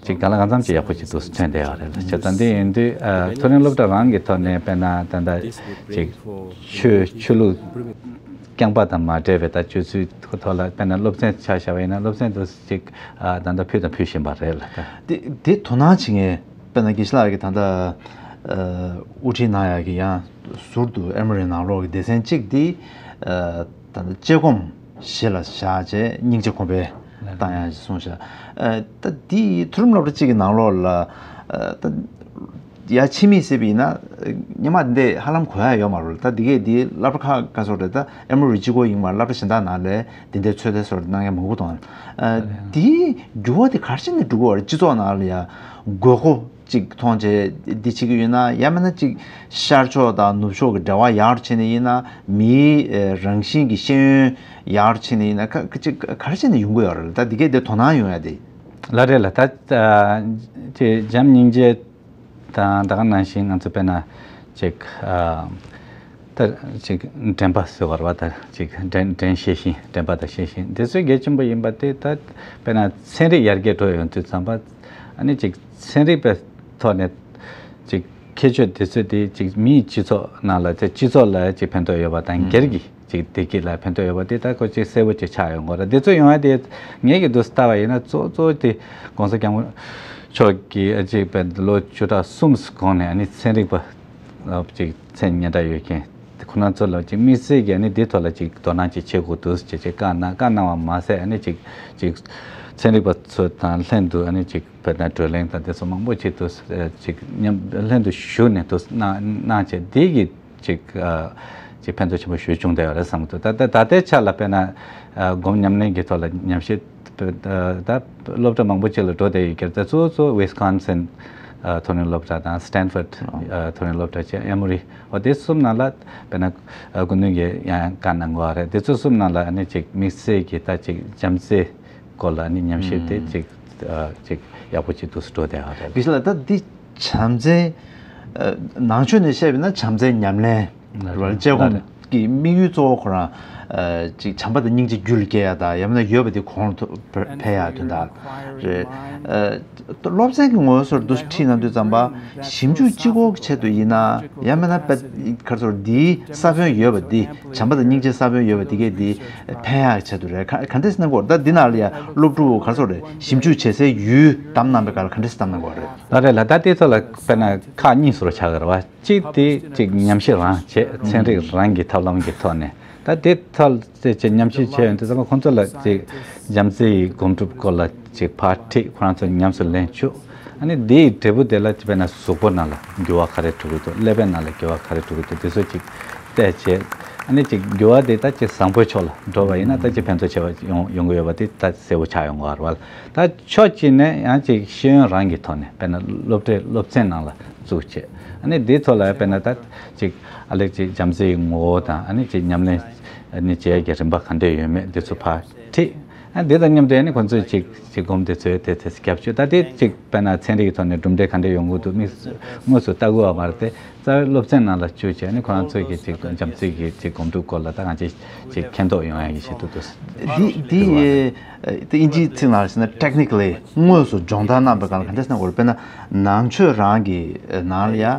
ཅིག་གང་ལ་གང་འཚམ་ཅིག་ཡག་པོ་ཅིག་ཏུ་ཐོན་བསྡད་ཡོད་རེད་ལ། བྱས་ཙང་འདི་ཡིན་དུས་ཨ་མཐོ་རིམ་སློབ་གྲྭ་རང་གི་ཐོག་ནས་དཔེར་ན་ད་ལྟ་ཅིག་ཆོས་ཆོས་ལུགས་ རྐྱང་པ་དང་མ་འབྲེལ་བའི་ད་སྤྱོད་ཚུལ་ཐོག་ལ་དཔེར་ན་སློབ་ཚན་ཆ་བཞག་པ་ཡིན་ན་སློབ་ཚན་དུ་ཅིག་ཨ་ད་ལྟ་ཕུལ་དང་ཕུལ་བཞིན་པ་རེད་ལ་ད། དེ་དེ་དོ་སྣང་བྱེད་མཁན་དཔེར་ན་དགེ་བཤེས་ལགས་ཀྱིས་ད་ལྟ་ཨ་དབུ་ཁྲིད་གནང་ཡག་གི་ཡང་ཟུར་དུ་ཨེ་མོ་རི་ནང་ལོགས་ཀྱི་སྡེ་ཚན་གཅིག་དེ་ཨ་ད་ལྟ་དཔྱད་སྒོམ་གཞི་ལ་བཞག་བྱས་སྙིང་རྗེ་གོང་འཕེལ་བཏང་ཡག་ཅིག་གསུངས་བཞག་ཨ་ད་དེ་མཐོ་རིམ་སློབ་གྲྭ་གཅིག་གི་ནང་ལོགས་ལ་ཨ་ད། ཡ་ཕྱི་མིག་ཟེར་བ་ཡིན་ན་སྔོན་མ་འདི་ཧ་ལམ་གོ་ཡ་ཡོད་མ་རེད། ད་འདི་གས་འདི་སློབ་གྲྭ་ཁག་ཁག་སོགས་རེད། ད་ཨེ་མོ་རི་གཅིག་པོ་ཡིན་མ་རེད། སློབ་གྲྭ་གཞན་དག་ནང་ལ་འདི་འདྲའི་ཚོད་ལྟ་སོགས་གནང་མཁན་མང་པོ་འདུག་ཨ་འདིའི་འགྱུར་བ་དེ་ག་རེ་བྱས་ནས་འགྲོ་གི་ཡོད་རེད། སྤྱི་ཚོགས་ནང་ལ་ཡ་དགོས་མཁོ་གཅིག་མཐོང་བྱས་འདི་བྱེད་ཀྱི་ཡོད་ན་ཡང་མིན་ན་གཅིག་ཤར་ཕྱོགས་དང་ནུབ་ཕྱོགས་ཀྱི་འབྲེལ་བ་ཡག་རུ་ཕྱིན་ནས་ཡིན་ན། མིའི་ཨེ་རང་བཞིན་གྱི་ཤེས་ཡོན་ཡག་རུ་ཕྱིན་ནས་ཡིན་ན། ག་ག་ཅིག་ག་རེ་བྱས་ནས་ཡོང་གི་ཡོད་རེད། ད་འདི་གས་འདི་དོ་སྣང་ཡོང་ཡ་དེ། ལགས་རེད་ལ། ད་ཨ་ཅིག་བྱམས་སྙིང་རྗེ་དང་ད་ག་ནང་བཞིན་ང་ཚོ་དཔེར་ན་ཅིག་ཨ་ད་ཅིག་དྲན་པ་ཟེར་བ་རེད་པ། ད་ཅིག་དྲན་དྲན་ཤེས་བཞིན་དྲན་པ་དང་ཤེས་བཞིན་དེ་ཚོ་གལ་ཆེན་པོ་ཡིན་པ་དེ། ད་དཔེར་ན་ཚན་རིག་ཡར་རྒྱས་འགྲོ་ཡོང་དུས་ཙམ་པ་ཨ་ནི་ཅིག་ཚན་རིག་པའི་ཐོག་ནས་ཅིག་ཁྱད་ཆོས་དེ་ཚོ་དེ་ཅིག་མིའི་སྤྱི་ཚོགས་ནང་ལ་དེ་སྤྱི་ཚོགས་ལ་ཅིག་ཕན་ཐོགས་ཡོད་པ་དང་། སྒེར་གྱི་ཅིག་བདེ་སྐྱིད་ལ་ཕན་ཐོགས་ཡོད་པ་དེ་ད་ཁོ་ཅིག་གསལ་པོ་ཅིག་ཆགས་ཡོང་གི་རེད། དེ་ཚོ་ཡོང་ཡ་དེ་ངེད་ཀྱི་འདུག་ལྟ་བ་ཡིན་ན་གཙོ་གཙོ་དེ་༸གོང་ས་༸སྐྱབས་མགོན་མཆོག་གིས་ཨ་ཅིག་དཔེ་ལོ་བཅུ་ཕྲག་གསུམ་གོང་ནས་ཨ་ནི་ཚན་རིག་པ་ཅིག་མཚན་སྙན་གྲགས་ཡོད་མཁན་དེ་ཁོ་རང་ཚོ་ལ་ཅིག་དམིགས་བསལ་གྱི་ཨ་ནི་དེ་ཐོག་ལ་ཅིག་དོ་སྣང་ཅིག་བྱེད་དགོས་འདུག་ཅེས་ཅིག་བཀའ་གནང་། བཀའ་གནང་བ་མ་ཟད་ཨ་ནི་ཅིག་ཅིག་ཚན་རིག་པ་ཚོ་དང་ལྷན་དུ་ཨ་ནི་ཅིག་དཔེར་ན་བགྲོ་གླེང་དང་དེ་ཚོ་མང་པོ་བྱེད་དུ་ཅིག་མཉམ་ལྷན་དུ་ཞུགས་ནས་དུ་གནང་གནང་བྱས་དེ་གི་ཅིག་ཨ་ཅིག་ཕན་ཐོགས་ཆེན་པོ་ཞིག་བྱུང་བསྡད་ཡོད་རེད་བསམ་གྱི་འདུག་ད་ལྟ་ད་ལྟའི་ཆ་ལ་དཔེར་ན་ཨ་སྒོམ་ཉམས་ལེན་གྱི་ཐོག་ལ་ཉམས་ཞིབ་ད་སློབ་གྲྭ་མང་པོ་ཅིག་ལ་འགྲོ་བསྡད་ཡོད་ཀྱི་རེད། ད་གཙོ་བོ་གཙོ་བོ་ཝི་སི་ཀོན་སིན་ཨ་མཐོ་རིམ་སློབ་གྲྭ་དང་སི་ཏན་ཕོར་ཌི་ཨ་མཐོ་རིམ་སློབ་གྲྭ་བཅས་ཨེ་མོ་རི་འོ་དེ་གསུམ་ནང་ལ་དཔེར་ན་ཨ་སྐུ་མདུན་གྱིས་ཡང་བཀའ་གནང་དགོས་རེད། དེ་ཚོ་གསུམ་ནང་ལ་ཨ་ནི་ཅིག་དམིགས་བསལ་གྱི་ད་ཅིག་བྱམས་བརྩེ་སྐོར་ལ་ནི་ཉམས་ཞིབ་དེ་ཅིག་ཨ་ཅིག་ཡག་པོ་ཅིག་ཏུ་འགྲོ་བསྡད་ཡོད་རེད། དེ་ལ་ད་འདི་བྱམས་བརྩེ་ཨ་ནང་ཆོས་ནས་བཤད་པ་ཡིན་ན་བྱམས་བརྩེ་ཉམས་ལེན་རེད་པ། དཔྱད་སྒོམ་གྱི་དམིགས་ཡུལ་གཙོ་བོ་ཁོ་རང་ཨ་ཅིག་བྱམས་པ་དང་སྙིང་རྗེ་རྒྱུད་ལ་སྐྱེ་ཡ་དང་། ཡང་མིན་ན་ཡོད་པ་དེ་གོང་དུ་འཕེལ་ཡ་དོན་དག་རེད། ཨ་སློབ་ཚན་གྱི་ངོ་བོ་སོགས་འདུ་ཁྲིད་གནང་དུས་ཙམ་པ་ཞིབ་འཇུག་གཅིག་པོ་གི་ཆེད་དུ་ཡིན་ན། ཡང་མིན་ན་དཔེ་ག་རེ་ཟེར་འདིའི་ས་བོན་ཡོད་པ་འདི། བྱམས་པ་དང་སྙིང་རྗེའི་ས་བོན་ཡོད་པ་འདི་གས་འདི་ཕན་ཡག་ཆེད་དུ་རེད། ག་ག་འདྲས་གནང་དགོས་རེད། ད་འདི་ནང་ལ་ཡ་སློབ་ཕྲུག་ག་རེ་ཟེར་རེད། ཞིབ་འཇུག་བྱེད་སའི་ཡུལ་བདམས་གནང་པའི་སྐབས་ལ་ག་འདྲས་བདམས་གནང་དགོས་རེད། ལགས་རེད་ལགས། ད་དེ་ཚོ་ལ་དཔེར་ན་ཁག་གཉིས་སུ་རུ་ཆགས་ཀྱི་རེད་པ། གཅིག་དེ་གཅིག་ཉམས་ཞིབ་རང་བྱེད། ཚན་རིག་རང་གི་ཐབས་ལམ་གྱི་ཐོག་ནས། ད་དེ་ཐོག་ལ་ཅིག་ཉམས་ཞིབ་བྱས་ཡོང་དུས་ཙམ་པ་ཁོང་ཚོ་ལ་ཅིག་བྱམས་བརྩེ་ཡི་སྒོམ་སྒྲུབ་སྐོར་ལ་ཅིག་ཕར་ཁྲིད། ཁོ་རང་ཚོ་ཉམས་སུ་ལེན་བཅུག་ཨ་ནི་དེའི་འབྲས་བུ་དེ་ལ་དཔེར་ན་གཟུགས་པོ་ནང་ལ་འགྱུར་བ་ག་རེ་འགྲོ་གི་འདུག་ཀླད་པའི་ནང་ལ་འགྱུར་བ་ག་རེ་འགྲོ་གི་འདུག་དེ་ཚོ་ཅིག་བལྟས་བྱས། ཨ་ནི་ཅིག་འགྱུར་བ་དེ་ད་ཅིག་བཟང་པོའི་ཕྱོགས་ལ་འགྲོ་བ་ཡིན་ན་ད་ཅིག་ཕན་ཐོགས་ཆེ་བ་ཡོང་ཡོང་གི་ཡོད་པ་དེ་ད་གསལ་པོ་ཆགས་ཡོང་གི་ཡོད་རེད་པ། ད་ཕྱོགས་གཅིག་ནས་ཡང་ཅིག་ཤེས་ཡོན་རང་གི་ཐོག་ནས་དཔེར་ན་སློབ་གྲྭའི་སློབ་ཚན་ནང་ལ་བཙུགས་བྱས། ཨ་ནི་དེའི་ཐོག་ལ་དཔེར་ན་ད་ཅིག་ཨ་ལེ་ཅིག་བྱམས་བརྩེའི་ངོ་བོ་དང་། ཨ་ནི་ཅིག་ཉམས་ལེན་ཨ་ནི་བྱེད་ཡག་གི་རིམ་པ་ག་འདྲས་ཡོད་མེད་དེ་ཚོ་ཕར་ཁྲིད། ཨ་དེ་དང་མཉམ་དུ་ཨ་ནི་ཁོང་ཚོས་ཅིག་ཅིག་སྒོམ་དེ་ཚོའི་དེ་དེ་རྒྱབ་སྐྱོར། ད་དེ་ཅིག་དཔེར་ན་ཚན་རིག་གི་ཐོག་ནས་གྲུབ་འབྲས་ག་འདྲས་ཡོང་གི་འདུག་མིག་དངོས་སུ་ལྟ་དགོས་པ་མ་རེད་དེ། རྩ་བའི་སློབ་ཚན་ནང་ལ་བཅུག་བྱས་ནས་ཁོ་རང་ཚོས་ཀྱི་ཅིག་བྱམས་བརྩེ་གི་ཅིག་སྒོམ་སྒྲུབ་སྐོར་ལ་ད་ང་ཚོས་ཅིག་མཁྱེན་རྟོགས་ཡོང་ཡག་གི་ཆེད་དུ་འདུག་འདི་འདི་ཨེ་ཨེ་དབྱིན་ཇིའི་ཚིག་ནང་ལ་ཟེར་ན་ཊེག་ནི་ཀལ་ལི་དངོས་སུ་སྦྱོང་བརྡར་གནང་པའི་སྒང་ལ་ག་འདྲས་གནང་དགོས་རེད། དཔེར་ན་ནང་ཆོས་རང་གི་ནང་ལ་ཡ་ཨ་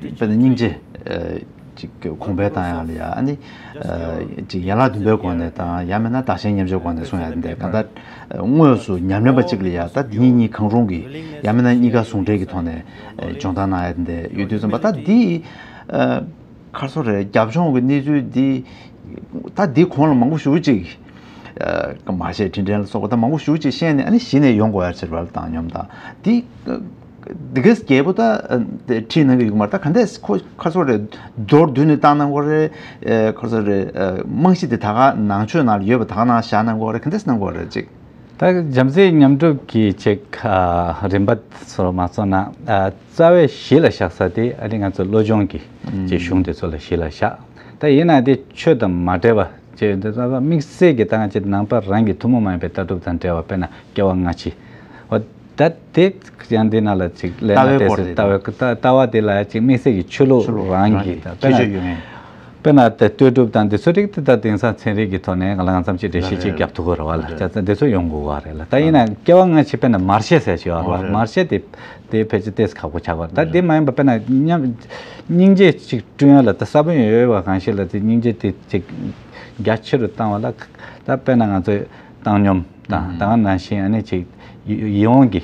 དཔེར་ན་སྙིང་རྗེ་ཨ་ཅིག་གོང་འཕེལ་བཏང་ཡག་ལ་ཡ། ཨ་ནི་ཨ་ཅིག་ཡན་ལག་བདུན་པའི་སྒོ་ནས་དང་། ཡང་མིན་ན་བདག་གཞན་མཉམ་བརྗེའི་སྒོ་ནས་གསུང་ཡག་འདི་གང་ལྟར་དངོས་སུ་ཉམས་ལེན་པ་གཅིག་ལ་ཡ་ད་འདི་གཉིས་གཉིས་གང་རུང་གི་ཡང་མིན་ན་གཉིས་ཀ་ཟུང་འབྲེལ་གྱི་ཐོག་ནས་ཨ་སྦྱོང་བརྡར་གནང་ཡག་འདི་ཡོད་དུས་ཙམ་པ། ད་འདི་ཨ་ག་རེ་ཟེར་རེད། རྒྱབ་ལྗོངས་ཀྱི་གནས་ཚུལ་འདི་ད་འདི་གོང་ལ་མང་པོ་ཞེ་པོ་ཅིག་ཨ་མ་བཤད་འཕྲིན་ཕྲན་ལ་སོགས་པ་ད་མང་པོ་ཞེ་པོ་ཅིག་བཤད་ནས། ཨ་ནི་གཞི་ནས་ཡོང་དགོས་ཡག་ཕྱིར་བ་ལ་བཏང་སྙོམས་དང་། འདི་འདི་གས་རྒྱལ་པོ་ད་དེ་ཁྲིད་གནང་གི་ཡོད་མ་རེད། ད་ག་འདྲས་ཁོ་ག་རེ་ཟེར་རེད། མདོར་བསྡུས་ནས་བཏང་གནང་དགོས་རེད། ཨ་ག་རེ་ཟེར་རེད། ཨ་རྨང་གཞི་དེ་ད་ག་ནང་ཆོས་ནང་ལ་ཡོད་པ་ད་ག་ནང་བཞག་གནང་དགོས་རེད། ག་འདྲས་གནང་དགོས་རེད་ཅིག་ད་བྱམས་བརྩེའི་ཉམས་སྒྲུབ་ཀྱི་ཅིག་ཨ་རིམ་པ་ཚོར་མ་སོང་ན། ཨ་རྩ་བའི་གཞི་ལ་བཞག་ས་དེ་ཨ་ནི་ང་ཚོ་བློ་སྦྱོང་གི་ཅིག་གཞུང་དེ་ཚོ་ལ་གཞི་ལ་བཞག་ད་ཡིན་ན་དེ་ཆོས་དང་མ་འབྲེལ་བ་ཅིག་འདི་ལྟ་བུ་དམིགས་བསལ་གྱི་ད་ང་ཅིག་ནང་པ་རང་གི་ཐུན་མོང་མ་ཡིན་པའི་ལྟ་གྲུབ་དང་འབྲེལ་བ། དཔེར་ན་སྐྱེ་བ་སྔ་ཕྱི། འོ་ད་དེ་ཡང་འདི་ནང་ལ་ཅིག་ལས་ལྟ་བའི་ན་སྐོར་དེ་དེ་ལྟ་བའི་ལྟ་ལྟ་བ་དེ་ལ་ཅིག་དམིགས་བསལ་གྱི་ཆོས་ལུགས་ཆོས་ལུགས་རང་རང་གི་གི་ད་དཔེར་ན་ཁྱད་ཆོས་ཡོད་ངེས། དཔེར་ན་དེ་ལྟོས་གྲུབ་དང་འདི་ཚོ་རིགས་དེ་ད་དེང་སང་ཚན་རིག་གི་ཐོག་ནས་ང་ལ་ང་ཙམ་ཅིག་འགྲེལ་བཤད་ཅིག་རྒྱབ་ཐུབ་ཀྱི་རེད་བ་ལ། ད་འདི་ཚོ་ཡོང་དགོས་བ་རེད་ལ། ད་ཡིན་ན་སྐྱེ་བ་སྔ་ཕྱི་དཔེར་ན་མར་ཤེས་ཟེར་ཞིག་ཡོད་རེད་བ། མར་ཤེས་དེ་དེ་ཕལ་ཆེར་ཏོག་ཙམ་ཁག་པོ་ཆགས་པ་རེད། ད་འདི་མ་ཡིན་པ་དཔེར་ན་མཉམ་ སྙིང་རྗེ་ཅིག་བསྐྲུན་ཡ་ལ་ད་ས་བོན་ཡོད་པ་གང་ཞིག་ལ་དེ་སྙིང་རྗེ་དེ་ཅིག་རྒྱ་ཆེ་རུ་བཏང་བ་ལ། ད་དཔེར་ན་ང་ཚོས་བཏང་སྙོམས་དང་ད་ག་ནང་བཞིན་ཨ་ནི་ཅིག་ཡིད་ཡིད་འོང་གི་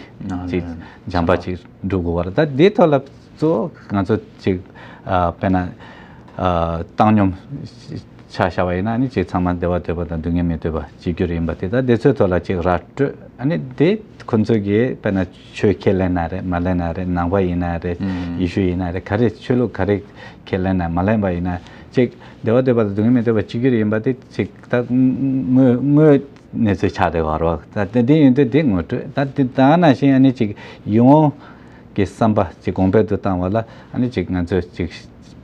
ཅིག་བྱམས་པ་ཅིག་སྒྲུབ་དགོས་པ་རེད། ད་དེའི་ཐོག་ལ་གཙོ་བོ་ང་ཚོ་ཅིག་ཨ་དཔེར་ན་ཨ་བཏང་སྙོམས་ཆ་བཞག་པ་ཡིན་ན་ཨ་ནི་ཅིག་ཚང་མ་བདེ་བ་འདོད་པ་དང་སྡུག་བསྔལ་མི་འདོད་པ་གཅིག་གྱུར་ཡིན་པ་དེ། ད་དེ་ཚོའི་ཐོག་ལ་ཅིག་ར་སྤྲོད། ཨ་ནི་དེ་ཁོ་ཚོ་གིས་དཔེར་ན་ཆོས་ཁས་ལེན་ན་རེད་མ་ལེན་ན་རེད། ནང་པ་ཡིན་ན་རེད། ཨུམ། ཡེ་ཤུ་ཡིན་ན་རེད། ག་རེ་ཆོས་ལུགས་ག་རེ་ཁས་ལེན་ན་མ་ལེན་པ་ཡིན་ན་ཅིག་བདེ་བ་འདོད་པ་དང་སྡུག་བསྔལ་མི་འདོད་པ་གཅིག་གྱུར་ཡིན་པ་དེ་ཅིག་ད་དངོས་དངོས་གནས་ཚུལ་ཆགས་བསྡད་ཡོད་རེད་བ། ད་དེ་དེ་ཡིན་དུས་དེ་ངོ་སྤྲོད། ད་དེ་ད་ནང་བཞིན་ཨ་ནི་ཅིག་ཡིད་འོང་གི་བསམ་པ་ཅིག་གོང་འཕེལ་དུ་བཏང་བ་ལ་ཨ་ནི་ཅིག་ང་ཚོས་ཅིག་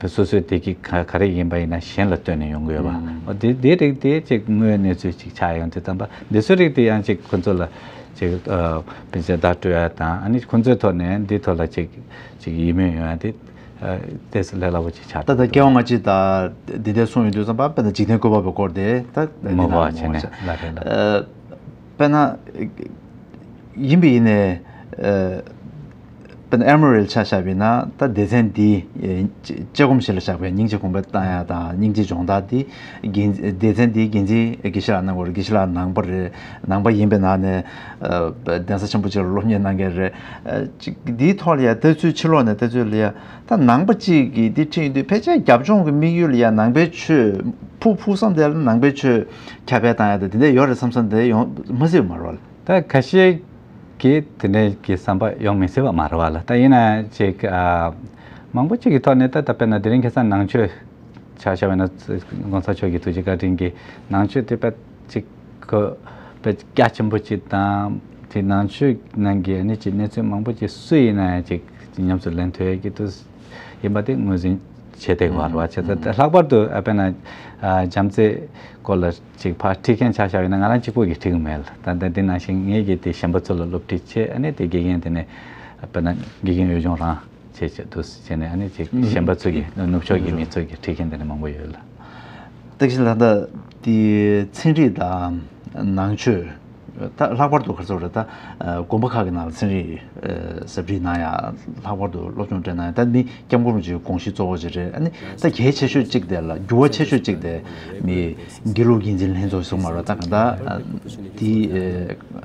སོ་སོའི་བདེ་སྐྱིད་ག་ག་རེ་ཡིན་པ་ཡིན་ན་གཞན་ལ་བཏོན་ནས་ཡོང་གི་ཡོད་པ། ཨོ་དེ་དེ་རིགས་དེ་ཅིག་དངོས་གནས་ཚུལ་ཅིག་ཆགས་ཡོང་དུས་ཙམ་པ་འདི་ཚོ་རིགས་དེ་ཡང་ཅིག་ཁོ་ཚོ་ལ་ཅིག་ཨ་དཔེ་ཆ་བརྡ་སྤྲོད་ཡ་དང་ཨ་ནི་ཁོ་ཚོའི་ཐོག་ནས་འདི་ཐོག་ལ་ཅིག་ཅིག་ཡིད་སྨོན་ཡོང་ཡ་དེ་ཨ་ཏོག་ཙམ་ལས་སླ་པོ་ཅིག་ཆགས་ད་ལྟ་འདུག་སྐྱེ་བ་སྔ་ཕྱི་དང་འདི་འདྲ་གསུངས་ཡོང་དུས་ཙམ་པ་དཔེར་ན་འཇིག་རྟེན་བཀོད་པ་པའི་སྐོར་དེ་ད་འདི་མོ་ནང་བ་བྱས་མོ་ནས་བྱས་ལ་རེད་ལ། ཨ་དཔེར་ན། ཡིན་པ་ཡིན་ནའི། ཨ་དཔེར་ན་ཨེ་མོ་རི་ལ་ཆ་བཞག་པ་ཡིན་ན་ད་སྡེ་ཚན་འདིའི་ཨེ་དཔྱད་སྒོམ་གཞི་ལ་བཞག་པའི་སྙིང་རྗེ་གོང་འཕེལ་བཏང་ཡ་དང་སྙིང་རྗེ་སྦྱོང་བརྡར་འདི་འགན་སྡེ་ཚན་འདིའི་འགན་འཛིན་དགེ་བཤེས་ལགས་གནང་དགོས་རེད། དགེ་བཤེས་ལགས་ནང་པ་རེད། ནང་པ་ཡིན་པའི་ནང་ནས་ཨ་གདན་ས་ཆེན་པོ་ཅིག་ལ་སློབ་གཉེར་གནང་མཁན་རེད། ཨ་ཅིག་འདིའི་ཐོག་ལ་ཡ་ལྟ་ཚུལ་ཕྱི་ལོགས་ནས་ལྟ་ཚུལ་ལ་ཡ་ད་ནང་པ་ཅིག་གིས་འདི་ཁྲིད་ཡོང་དུས་ཕལ་ཆེར་རྒྱབ་ལྗོངས་ཀྱི་དམིགས་ཡུལ་ལ་ཡ་ནང་པའི་ཆོས་ཕུགས་ཕུགས་བསམ་དེ་ལ་ནང་པའི་ཆོས་ཁྱབ་སྤེལ་བཏང་ཡ་དང་དེ་འདྲ་ཡོད་རེད་བསམ་བསམ་དེ་ཡོང་མ་སྲིད་པ་མ་རེད་བ། ད་ཁ་ཤས་ཀྱིས་དེ་འདྲའི་གི་བསམ་པ་ཡོང་མི་སྲིད་པ་མ་རེད་བ་ལ། ད་ཡིན་ན་ཅིག་ཨ་མང་པོ་ཅིག་གི་ཐོག་ནས་ད་ད་དཔེར་ན་དེ་རིང་ཁ་སང་ནང་ཆོས་ཆ་བཞག་པ་ཡིན་ན་༸གོང་ས་མཆོག་གི་ཐུགས་རྗེ་བཀའ་དྲིན་གྱིས་ནང་ཆོས་དེ་དཔེ་ཅིག་གོ་དཔེ་རྒྱ་ཆེན་པོ་ཅིག་དང་དེ་ནང་ཆོས་ནང་གི་ཨ་ནི་ཅིག་གནས་ཚུལ་མང་པོ་ཅིག་སུ་ཡིན་ན་ཡང་ཅིག་ཉམས་སུ་ལེན་ཐུབ་ཡ་གི་དུས་ཡིན་པ་དེ་ངོས་འཛིན་བྱེད་བསྡད་ཡོད་རེད་བ། བྱས་ཙང་ལྷག་པར་དུ་ཨ་དཔེར་ན་ཨ་བྱམས་བརྩེའི་སྐོར་ལ་ཅིག་ཕར་ཁྲིད་མཁན་ཆ་བཞག་ཡོད་ན་ང་རང་གཅིག་པོ་གིས་ཁྲིད་ཀྱི་མེད་ལ། ད་ལྟ་འདི་ནང་བཞིན་ངེད་ཀྱིས་དེ་གཞན་པ་ཚོ་ལ་སློབ་ཁྲིད་བྱས། ཨ་ནི་དེ་དགེ་རྒན་དེ་ནས་དཔེར་ན་དགེ་རྒན་འོས་སྦྱོང་རང་བྱས་བྱས་འདུག་བྱས་ནས་ཨ་ནི་ཅིག་གཞན་པ་ཚོ་གིས་ནུབ་ཕྱོགས་ཀྱི་མི་ཚོ་གིས་ཁྲིད་མཁན་དེ་ནས་མང་པོ་ཡོད་ལ། ཏེག་ཤི་ལ་ད་དེ་ཚན་རིག་དང་ནང་ཆོས་ད་ལྷག་པར་དུ་ག་རེ་ཟེར་དགོས་རེད། ད་དགོན་པ་ཁག་གི་ནང་ལ་ཚན་རིག་ཟབ་ཁྲིད་གནང་ཡ་ལྷག་པར་དུ་སློབ་སྦྱོང་སྤྲད་གནང་ཡ་ད་མི་སྐྱབས་མགོན་རིན་པོ་ཆེའི་དགོངས་གཞི་གཙོ་བོ་ཅིག་རེད། ཨ་ནི་ད་གལ་ཆེ་ཤོས་གཅིག་དེ་ལ་འགྱུར་བ་ཆེ་ཤོས་གཅིག་དེ་མི་དགེ་ལུགས་འགན་འཛིན་ལྷན་ཚོགས་གསུངས་མ་རེད། ད་ག་ད་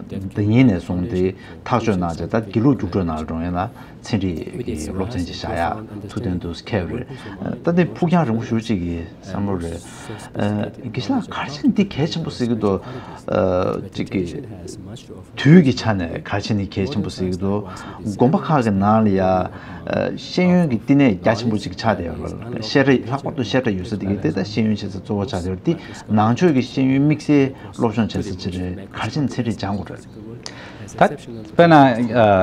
དེ་ཟླ་ཉིན་ནས་བཟུང་དེ་ཐག་གཅོད་གནང་བྱས་ད་དགེ་ལུགས་རྒྱུགས་སྤྲོད་ནང་ལ་འགྲོ་ཡ་ལ། ཚན་རིག་གི་སློབ་ཚན་ཅིག་བཞག་ཡ་ཐུགས་འདུན་དུ་འཁྱེར་བ་རེད། ད་འདི་ཕུགས་རྒྱང་རིང་པོ་ཞེ་པོ་ཅིག་གི་བསམ་བློ་རེད། ཨ་དགེ་བཤེས་ལགས་ག་རེ་བྱས་ནས་འདི་གལ་ཆེན་པོ་གཟིགས་ཀྱི་འདུག་ཨ་ཅིག་གི་དུས་ཀྱི་ཆ་ནས་ག་རེ་བྱས་ནས་གལ་ཆེན་པོ་གཟིགས་ཀྱི་འདུག་དགོན་པ་ཁག་གི་ནང་ལ་ཡ་ཨ་ཤེས་ཡོན་གྱི་བསྟི་གནས་རྒྱ་ཆེན་པོ་ཅིག་ཆགས་བསྡད་ཡོད་རེད། བཤད་གྲྭ་ལྷག་པར་དུ་བཤད་གྲྭ་ཡོད་ས་དེ་གའི་དེ་ད་ཤེས་ཡོན་བྱེད་ས་གཙོ་བོ་ཆགས་བསྡད་ཡོད་རེད། འདི་ནང་ཆོས་ཀྱི་ཤེས་ཡོན་དམིགས་བསལ་སློབ་སྦྱོང་བྱེད་ས་ཅིག་རེད། ག་རེ་བྱས་ནས་ཚན་རིག་སྦྱང་དགོས་རེད། ད་དཔེར་ན་ཨ་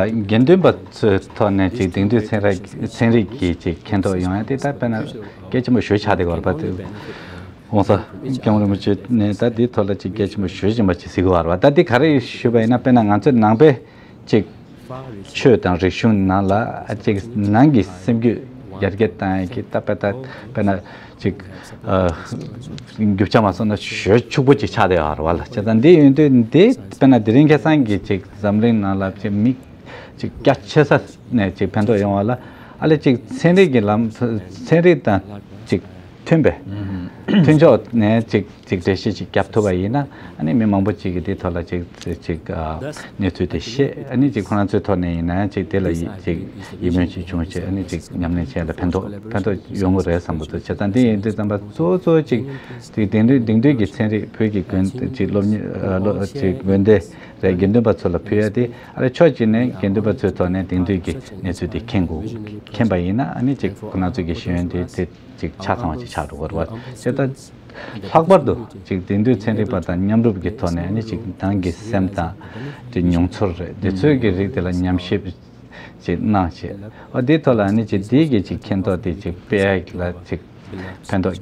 དགེ་འདུན་པ་ཚོའི་ཐོག་ནས་ཅིག་དེང་དུས་ཚན་རིག་ཚན་རིག་གི་ཅིག་མཁྱེན་རྟོགས་ཡོང་ཡ་དེ་ད་དཔེར་ན་གལ་ཆེན་པོ་ཞེ་པོ་ཆགས་བསྡད་ཡོད་རེད་པ། དེ་༸གོང་ས་༸སྐྱབས་མགོན་རིན་པོ་ཆེ་ནས་ད་དེའི་ཐོག་ལ་ཅིག་གལ་ཆེན་པོ་ཞེ་པོ་ཅིག་ཡིན་པ་ཅིག་གཟིགས་ཀྱི་ཡོད་རེད་པ། ད་དེ་ག་རེ་ཞུས་པ་ཡིན་ན་དཔེར་ན་ང་ཚོ་ནང་པའི་ཅིག་ཆོས་དང་རིག་གཞུང་ནང་ལ་ཨ་ཅིག་ནང་གི་སེམས་རྒྱུད་ཡར་རྒྱས་བཏང་ཡ་གི་ད་དཔེ་ད་དཔེར་ན་ཅིག་ཨ་རྒྱུ་ཆ་མ་སོང་ན་ཞེ་པོ་ཕྱུག་པོ་ཅིག་ཆགས་བསྡད་ཡོད་རེད་པ་ལ། བྱས་ཙང་འདི་ཡིན་དུས་འདི་དཔེར་ན་དེ་རིང་ཁ་སང་གི་ཅིག་འཛམ་གླིང་ནང་ལ་ཅིག་མི་ཅིག་རྒྱ་ཆེ་ས་ནས་ཅིག་ཕན་ཐོགས་ཡོང་བ་ལ་ཨ་ལས་ཅིག་ཚན་རིག་གི་ལམ་ཚན་རིག་དང་ཅིག་མཐུན་པའི་མཐུན་ཕྱོགས་ནས་ཅིག་ཅིག་འགྲེལ་བཤད་ཅིག་བརྒྱབ་ཐུབ་པ་ཡིན་ན་ཨ་ནི་མི་མང་པོ་ཅིག་གིས་དེའི་ཐོག་ལ་ཅིག་ཅིག་ཨ་གནས་ཚུལ་དེ་ཤེས། ཨ་ནི་ཅིག་ཁོ་རང་ཚོའི་ཐོག་ནས་ཡིན་ན་ཅིག་དེ་ལ་ཡི་ཅིག་ཡིད་སྨོན་ཅིག་བྱུང་བྱས་ཨ་ནི་ཅིག་ཉམས་ལེན་བྱས་ལ་ཕན་ཐོགས་ཕན་ཐོགས་ཡོང་གི་རེད་བསམ་གི་འདུག་བྱས་ཙང་འདི་ཡིན་དུས་ཙམ་པ་གཙོ་བོ་གཙོ་བོ་ཅིག་ཅིག་དེང་དུས་དེང་དུས་ཀྱི་ཚན་རིག་བོད་ཀྱི་དགོན་ཅིག་སློབ་གཉེར་ཨ་སློབ་ཅིག་དགོན་སྡེ་རེད། དགེ་འདུན་པ་ཚོ་ལ་ཕུལ་ཡ་དེ་ཨ་ལས་ཕྱོགས་གཅིག་ནས་དགེ་འདུན་པ་ཚོའི་ཐོག་ནས་དེང་དུས་ཀྱི་གནས་ཚུལ་དེ་མཁྱེན་དགོས། མཁྱེན་པ་ཡིན་ན་ཨ་ནི་ཅིག་ཁོ་རང་ཚོ་གི་ཤེས་ཡོན་དེ་དེ་ཅིག་ཆ་ཚང་བ་ཅིག་ཆགས་འགྲོ་གི་རེད་བ། དེ་ལྟ་ལྷག་པར་དུ་ཅིག་དེང་དུས་ཚན་རིག་པ་དང་མཉམ་རུབ་ཀྱི་ཐོག་ནས་ཨ་ནི་ཅིག་ནང་གི་སེམས་དང་དེ་མྱོང་ཚོར་རེད། དེ་ཚོའི་གི་རིགས་དེ་ལ་ཉམས་ཞིབ་ཅིག་གནང་བྱས་ཨ་དེའི་ཐོག་ལ་ཨ་ནི་ཅིག་དེའི་གི་ཅིག་མཁྱེན་རྟོགས་དེ་ཅིག་སྤེལ་ཡ་ལ་ཅིག་ཕན་ཐོགས་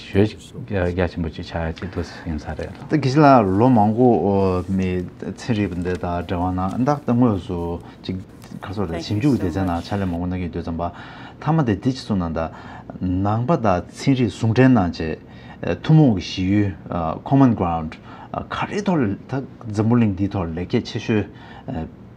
ཞེ་པོ་ཅིག་རྒྱ་ཆེན་པོ་ཅིག་ཆགས་ཡ་ཅིག་འདུག་ཡིན་ས་རེད། ད་དགེ་བཤེས་ལགས་ལོ་མང་པོ་མི་ཚན་རིག་པ་འདི་དང་འབྲེལ་བ་གནང་ད་ད་དངོས་སུ་ཅིག་ག་སོགས་རེད་ཞིབ་འཇུག་སྡེ་ཚན་ནང་ཕྱག་ལས་མང་པོ་གནང་གི་ཡོད་དུས་ཙམ་པ་མཐའ་མ་དེ་འདི་ཅིག་གསུངས་གནང་ད། ནང་པ་དང་ཚན་རིག་ཟུང་འབྲེལ་གནང་བྱས་ཐུན་མོང་གི་གཞི་ཡུལ་common ground ག་རེ་ཐོག་ལ་ད་འཛམ་བུ་གླིང་འདིའི་ཐོག་ལ་ལེགས་སྐྱེས་ཆེ་ཤོས་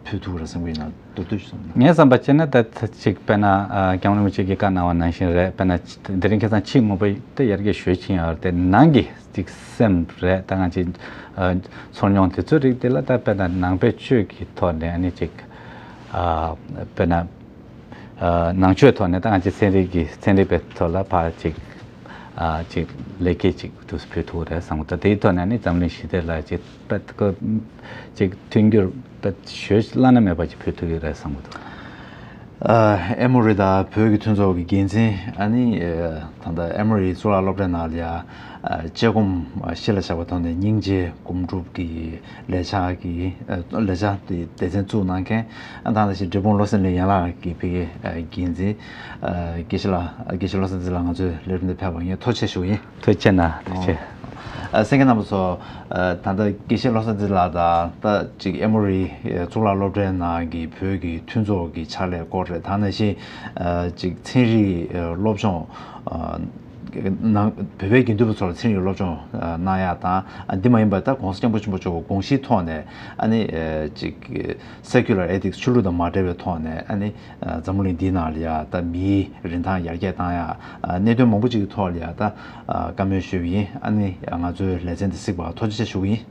ཕུལ་ཐུབ་རེད་བསམ་གྱི་ཡིན་ན། མདོར་བསྡུས་ཤིག་གསུངས་ན། ངས་བསམ་པ་བྱས་ན་ད་ཅིག་དཔེར་ན་ཨ་སྐྱབས་མགོན་རིན་པོ་ཆེ་གིས་བཀའ་གནང་བ་ནང་བཞིན་རེད། དཔེར་ན་དེ་རིང་ཁ་སང་ཕྱི་དངོས་པོ་དེ་ཡར་རྒྱས་ཞུས་ཕྱིན་ཡོད་རེད་དེ། ནང་གི་ཅིག་སེམས་རེད། ད་ང་ཅིག་ཨ་ཚོར་མྱོང་དེ་ཚོའི་རིགས་དེ་ལ་ད་དཔེར་ན་ནང་པའི་ཆོས་ཀྱི་ཐོག་ནས་ཨ་ནི་ཅིག་ཨ་དཔེར་ན་ཨ་ནང་ཆོས་ཐོག་ནས་ད་ང་ཅིག་ཚན་རིག་གི་ཚན་རིག་པའི་ཐོག་ལ་ཕར་ཅིག་ཨ་ཅིག་ལེགས་སྐྱེས་ཅིག་ཏུ་ཕུལ་ཐུབ་རེད་བསམ་གི་འདུག་དེའི་ཐོག་ནས་ནི་འཛམ་གླིང་ཞི་བདེ་ལ་ཅིག་དཔེ་ཅིག་མཐུན་འགྱུར་དཔེ་ཞོད་བླ་ན་མེད་པ་ཅིག་ཕུལ་ཐུབ་ཀྱི་རེད་བསམ་གི་འདུག་ཨ་ཨེ་མོ་རི་དང་བོད་ཀྱི་མཐུན་ཚོགས་ཀྱི་འགན་འཛིན་ཨ་ནི་ཨ་ད་ལྟ་ཨེ་མོ་རི་གཙུག་ལག་སློབ་གྲྭའི་ནང་ལ་ཡ་ཨ་དཔྱད་སྒོམ་གཞི་ལ་བཞག་པའི་ཐོག་ནས་སྙིང་རྗེ་སྒོམ་སྒྲུབ་ཀྱི་ལས་འཆར་གྱི་ཨ་ལས་འཆར་དེ་སྡེ་ཚན་བཙུགས་གནང་མཁན་ཨ་ད་ལྟ་ཞིག་འབྲས་སྤུངས་བློ་གསལ་གླིང་ཡན་ལག་གི་ཕ་གིའི་ཨ་འགན་འཛིན་ཨ་དགེ་བཤེས་ལགས། དགེ་བཤེས་བློ་གསལ་འཛིན་ལགས་ང་ཚོའི་ལས་རིམ་འདི་ཕེབས་པར་ངས་ཐུགས་རྗེ་ཆེ་ཞུ་གི་ཡིན། ཐུགས་རྗེ་གནང་། ཐུགས་རྗེ། ཨ་གསན་མཁན་རྣམ་པ་ཚོ། ཨ་ད་ལྟ་དགེ་བཤེས་བློ་གསལ་འཛིན་ལགས་དང་ད་ཅིག་ཨེ་མོ་རི་ཨ་གཙུག་ལག་སློབ་གྲྭའི་ནང་གི་བོད་ཀྱི་མཐུན་ཚོགས་ཀྱི་ཕྱག་ལས་སྐོར་རེད། ད་ནང་བཞིན་ཨ་ཅིག་ཚན་རིག་ཨ་སློབ་སྦྱོང་ཨ་ནང་བོད་པའི་དགེ་འདུན་པ་ཚོ་ལ་ཚན་རིག་སློབ་སྦྱོང་ཨ་གནང་ཡག་དང་། ཨ་འདི་མ་ཡིན་པར་ད་༸གོང་ས་༸སྐྱབས་མགོན་ཆེན་པོ་མཆོག་གི་དགོངས་གཞིའི་ཐོག་ནས་ཨ་ནི་ཨ་ཅིག་Secular Ethics ཆོས་ལུགས་དང་མ་འབྲེལ་བའི་ཐོག་ནས་ཨ་ནི་ཨ་འཛམ་བུ་གླིང་འདིའི་ནང་ལ་ཡ་ད་མིའི་རིན་ཐང་ཡར་རྒྱས་བཏང་ཡ་ཨ་གནད་དོན་མང་པོ་ཅིག་གི་ཐོག་ལ་ཡ་ད་ཨ་བཀའ་མོལ་ཞུས་པ་ཡིན། ཨ་ནི་ང་ཚོའི་ལེ་ཚན་འདི་གཟིགས་པར་ཐུགས་རྗེ་ཆེ་ཞུ་གི་ཡིན།